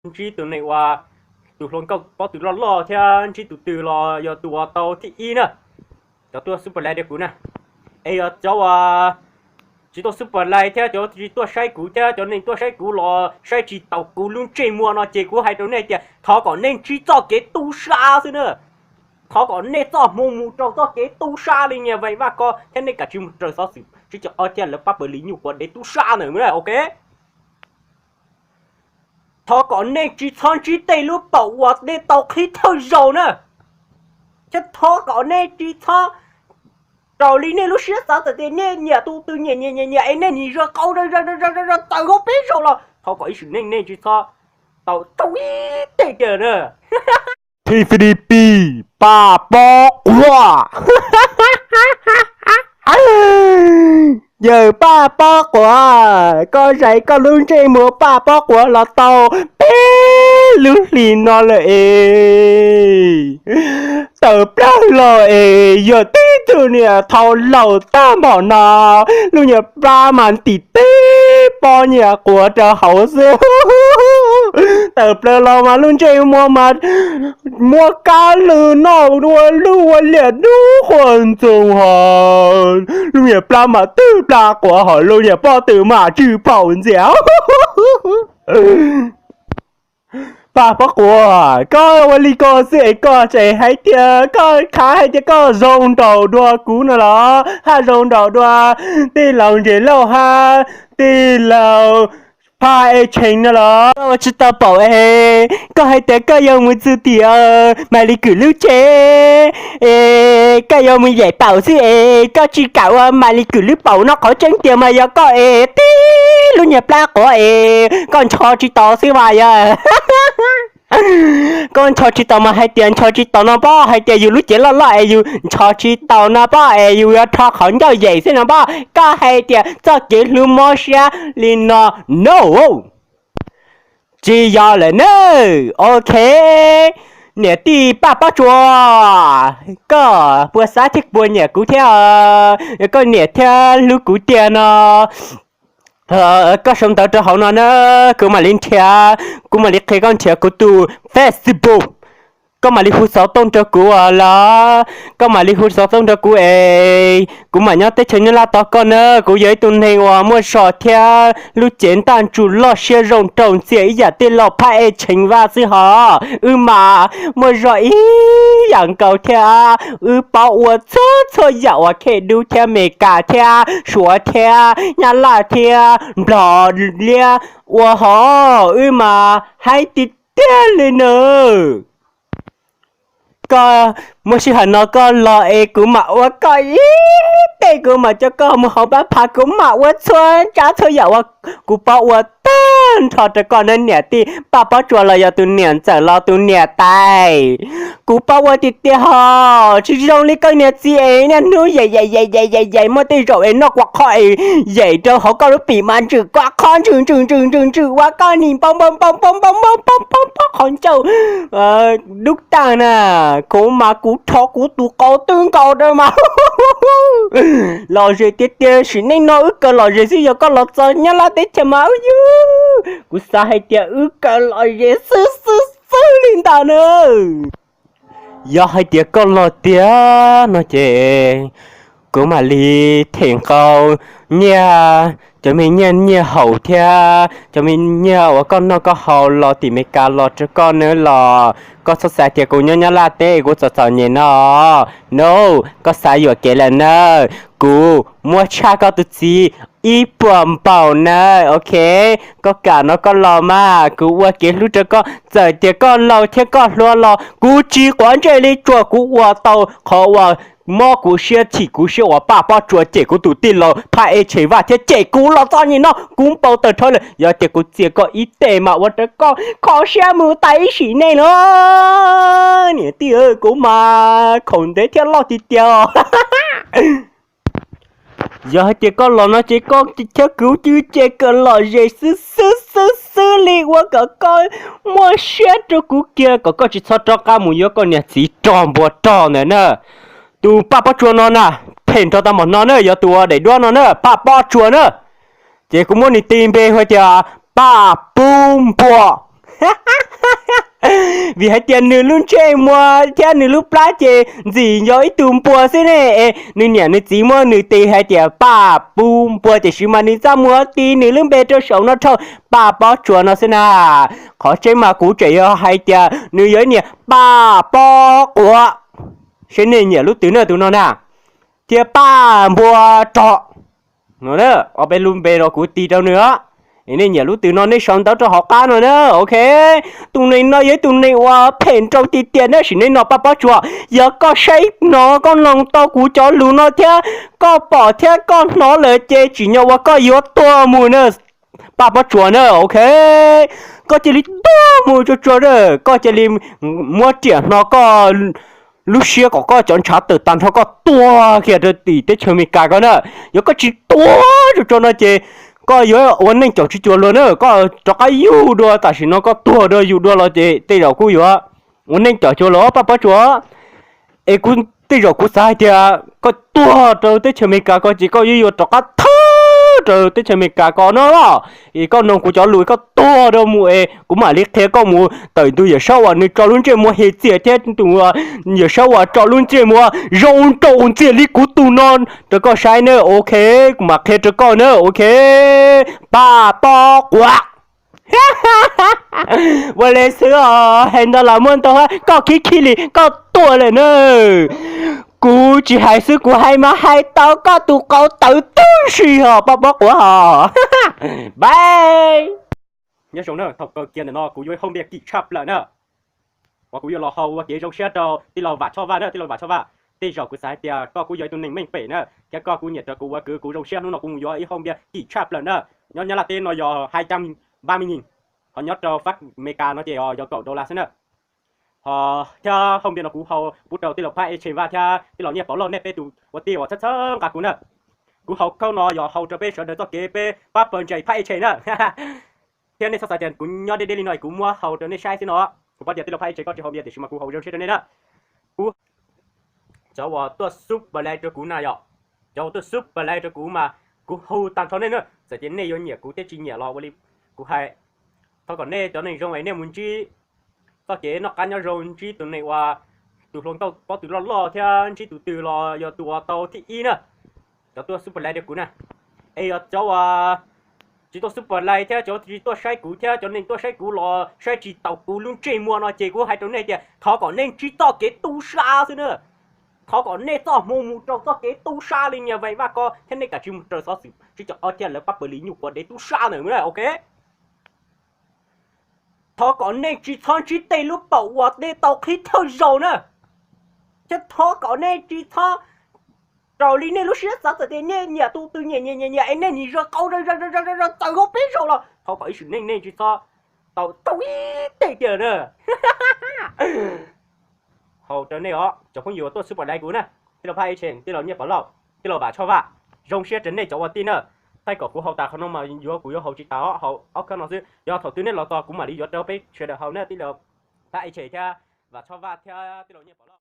ntsib tus neeg uas tus hluas nkauj pob tw loj loj thiab ntsib tus twg los yog tus uas tau thib ib na, cov tuaj super like rau kuv na. Es yog cov uas tsis tuaj super like thiab cov tsis tuaj saib kuv thiab cov neeg tuaj saib kuv los saib tsis taus kuv lub ntsej muag no ces kuv hais rau nej tias thov kom nej ntsib txoj kev tub sab xwb na. Thov kom nej txoj hmoo mus rau txoj kev tub sab li niag Vaim Vaj Kos thiab nej kav tsij mus raws xov xwm sib cov ob thiab lawv pab pawg li nyuj quav dev tub sab ntawm ok. Thov kom nej tsis txhob ntsib tej lub paum uas nej tau qhib thawj zaug na. Thiab thov kom nej tsis txhob raws li nej lub siab xav txawm tias nej nyiam tus twg nyiam nyiam nyiam nyiam es nej nim zaws qau zaws zaws tawm hauv peb zaug los thov kom ib sim neej nej tsis txhob tau raug ib teg kiag na. T F D P, Paj Pob Quav. Yawg Paj Pob Quav, koj zais koj lub ntsej muag Paj Pob Quav los tau peb lub hlis no lawm es tawm plaws los es yog tib tug niam thau laus tag npaum no, lub niag plab mas ntim tib pob nyiam quav rau hauv xwb. Tawm plaws los mas lub ntsej muag mas muab kab lwg noj ua luj ua liam dub quas ntxoog hos, lub niag plab mas twb plab quav hos lub niag pob tw mas tsw phaum ntxiag. Paj Pob Quav, koj ua li ko xwb es koj tseem hais tias koj khav hais tias koj zoo nraum dua kuv no los haj zoo nraum dua tij laug Ntses Lauj hab tij laug Phaj Ej Tsheej no los? Koj ua tsis tau paum es koj hais tias koj yuav mus txog tim Maiv Lis Kwm lub tsev es koj yuav mus yaim paum xwb es koj tsis kam ua Maiv Lis Kwm lub paum no, qhov tseeb tiag mas yog koj es tib lub niag plab quav es koj ncho tsis tau xwb mas yog koj ncho tsis tau mas hais tias ncho tsis tau no pob, hais tias yus lub cev loj loj es yus ncho tsis tau no pob es yus yuav rho qhov ncauj yaim xwb no pob. Koj hais tias txoj kev hlub mob siab li no no, tsis yog lawm nawb. Ok, niam tij Paj Pob Tsuas, koj puas xav thiab puas nyiam kuv thiab, koj nyiam thiab hlub kuv tiag no, koj sau ntawv rau hauv no na, kuv mam li nrhiav, kuv mam li qhia koj nrhiav kuv tus Facebook. Koj mam li hu xov tooj rau kuv los, koj mam li hu xov tooj rau kuv es kuv mam nyob teb chaws Nyab Laj tos koj na. Kuv yog ib tug neeg uas muaj zog thiab lub cev ntaj ntsug loj siab zoo nraug ntxiag ib yam tij laug Phaj Ej Tsheej Vaj xwb hos. Wb mas muaj zog ib yam nkaus thiab, wb paub ua txhua txhua yam uas Kheej Dub thiab Mes Kas thiab Suav thiab Nyab Laj thiab Nplog liab ua hos, wb mas haib tiag tiag li nawb. Koj muaj sij hawm no koj los es kuv mam ua koj ib teg, kuv mam coj koj mus hauv pab phav, kuv mam ua txhua tsav txhua yam uas kuv paub ua tag nrho rau koj nawb niam tij Paj Pob Tsuas los yog tus niam ntxawm los tus niam tais. Kuv paub ua tiag tiag hos, tsis zoo li koj niam txiv es niaj hnub yaim yaim yaim yaim yaim yaim, muaj tej zaum es noj kua qhov es yaim rau hauv koj lub pim mas ntsws kua qhov ntsws ntsws ntsws ntsws ntsws ua koj nim npau npau npau npau npau npau npau npau qhov ncauj dub tag na. Kuv mas kuv rho kuv tus qau twb nkaus rau mas lom zem tiag tiag, sim neej no wb kawg lom zem xwb, yog koj los txog Nyab Laj teb chaws mas wb yug, kuv xav hais tias wb kawg lom zem xwb xwb xwb li ntawd na. Yog hais tias koj los tiag no ces kuv mam li them nqau nyiaj, cov me nyiaj nyiaj haus thiab cov me nyiaj uas koj noj koj haus los tim Mes Kas los rau koj nawb los. Koj txhob xav tias kuv nyob Nyab Laj teb kuv txom txom nyem no. No, koj xav yuam kev lawm nawb. Kuv muab tshaj koj tus txiv ib puas npaum nawb, ok. Koj kam no koj los mas, kuv ua kev hlub rau koj, txawm tias koj laus thiab koj hluas los kuv tsis quav ntsej li, tsuas kuv ua tau qhov uas mob kuv siab chim kuv siab uas Paj Pob Tsuas cem kuv tus tij laug Phaj Ej Tsheej Vaj thiab cem kuv los txom nyem no kuv npau taws rho lawm. Yog tias kuv txias koj ib teg mas ua rau koj kho siab mus tas ib sim neej los. Niam tij, kuv mas khaum ntev thiab loj tiag tiag. Yog hais tias koj los no ces koj thiab kuv ces kawg lom zem xwb xwb xwb xwb li, ua kom koj muaj siab rau kuv kiag, kom koj tsis txhob rov qab mus yuav koj niag txiv rog npua rog ntawd na. Tus Paj Pob Tsuas no na, phem nrog tau npaum no na, yog tus uas daim duab no na, Paj Pob Tsuas na. Ces kuv muab nws tis npe hu tias Paj Pub Npua. Vim hais tias nws lub ntsej muag thiab nws lub plab ces ntxim yog ib tug npua xwb ne. Es nws niam nws txiv muab nws tis hais tias Paj Pub Npua, tiam sis mas nws txaj muag tis nws lub npe rau saum no dhau Paj Pob Tsuas no xwb na. Qhov tseeb mas kuv tseem yog hais tias nws yog ib niam Paj Pob Quav, seb nej nyiam lub twg na, tus no na, thiab Paj Npua Rog no, ob peb lub npe no kuv tis rau nws os. Nej nyiam lub twg no nej sau ntawv rau hauv qab no na, ok. Tus neeg no yog ib tus neeg uas phem nraug tiag tiag na, sim neej no Paj Pob Tsuas, yog koj saib hnov koj mloog tau kuv cov lus no thiab koj pom thiab koj hnov lawm ces tsim nyog uas koj yuav tuag mus na, Paj Pob Tsuas na, ok. Koj cia li tuag mus tsuag tsuag na, koj cia li muab riam hno koj lub siab kom koj cov ntshav tawm tag nrho koj tuag kiag rau tim teb chaws Amelikas ko na. Yog koj tsis tuag tsuag tsuag no ces koj yuav ua neej caum tsis cuag luag na, koj rov qab yug dua, tam sim no koj tuag dua yug dua los ces tej zaum kuj yuav ua neej caum cuag luag Paj Pob Tsuas. Es kuv tej zaum kuv xav hais tias koj tuag rau teb chaws Amelikas ko ces koj yuav yuav rov qab thawj rau teb chaws Amelikas ko no los. Es koj noog kuv cov lus koj tuag rau mus es kuv mam li qhia koj mus tawm tus yawm saub uas nws tso lub ntsej muag hem txias thiab tus yawm saub uas tso lub ntsej muag zoo nraug ntxiag li kuv tus no rau koj saib na, ok. Kuv mam qhia rau koj na, ok. Paj Pob Quav. Ua li xwb os, hais ntau los muaj ntau, koj khib khib li koj tuag lawm na. Kuv tsis hais xwb, kuv hais mas hais tau koj tus qauv tawv tib si hos Paj Pob Quav hos. Bye. Nyob zoo na, thaum kawg kiag ntawm no kuv yuav ib hauj npias kim tshaj plaws na, uas kuv yuav los hau ua kev zoo siab rau tij laug Vam Choj Vaj na. Tij laug Vam Choj Vaj, tej zaum kuv xav hais tias koj kuj yog ib tug neeg meej pem na, thiab koj kuj nyiam rau kuv ua kwv, kuv zoo siab hnub no kuv mus yuav ib hauj npias kim tshaj plaws na. Nyob Nyab Laj teb no yog hai trăm ba mươi nghìn, ho nyob rau fab Amelikas no ces yog kaum dollar xwb na. Ho thiab hauj npias no kuv hau pub rau tij laug Phab Ej Tshee Vaj thiab tij laug Nyiaj Pov Lauj, nej peb tus ua tij uas txhawb txhawb nqa kuv na. Kuv hau khauj no yog hau rau peb sawv daws txoj kev peb pab pawg ntseeg Phab Ej Tshee na. Thiab nej txhob xav tias kuv nyob deb deb li no kuv muab hau rau nej saib xwb no. Kuv paub tias tij laug Phab Ej Tshee koj tsis hau npias tiam sis mas kuv hau zoo siab rau nej na. Kuv, cov uas tuaj super like rau kuv na yom, cov uas tuaj super like rau kuv mas kuv hu tag nrho nej na. Txawm tias nej yuav nyiam kuv thiab tsis nyiam los ua li kuv hais, thov kom nej cov neeg zoo es nej mus ntsib txoj kev noj qab nyob zoo, ntsib tus neeg uas tus hluas nkauj pob tw loj loj thiab ntsib tus twg los yog tus uas tau thib ib na. Cov tuaj super like rau kuv na. Es yog cov uas tsis tuaj super like thiab cov tsis tuaj saib kuv thiab cov neeg tuaj saib kuv los saib tsis taus kuv lub ntsej muag no ces kuv hais rau nej tias thov kom nej ntsib txoj kev tub sab xwb na. Thov kom nej txoj hmoo mus rau txoj kev tub sab li niag Vam Vaj ko thiab nej kav tsij mus raws xov xwm tsib caug ob thiab lawv pab pawg li nyuj quav dev tub sab ntawd na, ok. Thov kom nej tsis txhob ntsib tej lub paum uas nej tau qhib thawj zaug na. Thiab thov kom nej tsis txhob raws li nej lub siab xav, txawm tias nej nyiam tus twg nyiam nyiam nyiam nyiam es nej nim zaws qau zaws zaws zaws txawm hauv peb zaug los thov kom ib sim neej nej tsis txhob tau raug ib teg kiag na. Hau rau nej os cov phooj ywg uas tuaj super like kuv na, tij laug Phab Ej Tshee, tij laug Nyiaj Pov Lauj, tij laug Vam Choj Vaj, zoo siab rau nej cov ua tij na. Thaij kom kuv hau tas qhov no mas yuav kuv yuav hau tsis tas os, hau ob khawb no xwb, yog thaum twg nej los txog kuv mam li yuav rau peb sawv daws hau na, tij laug Phab Ej Tshee thiab Vam Choj Vaj thiab tij laug Nyiaj Pov Lauj.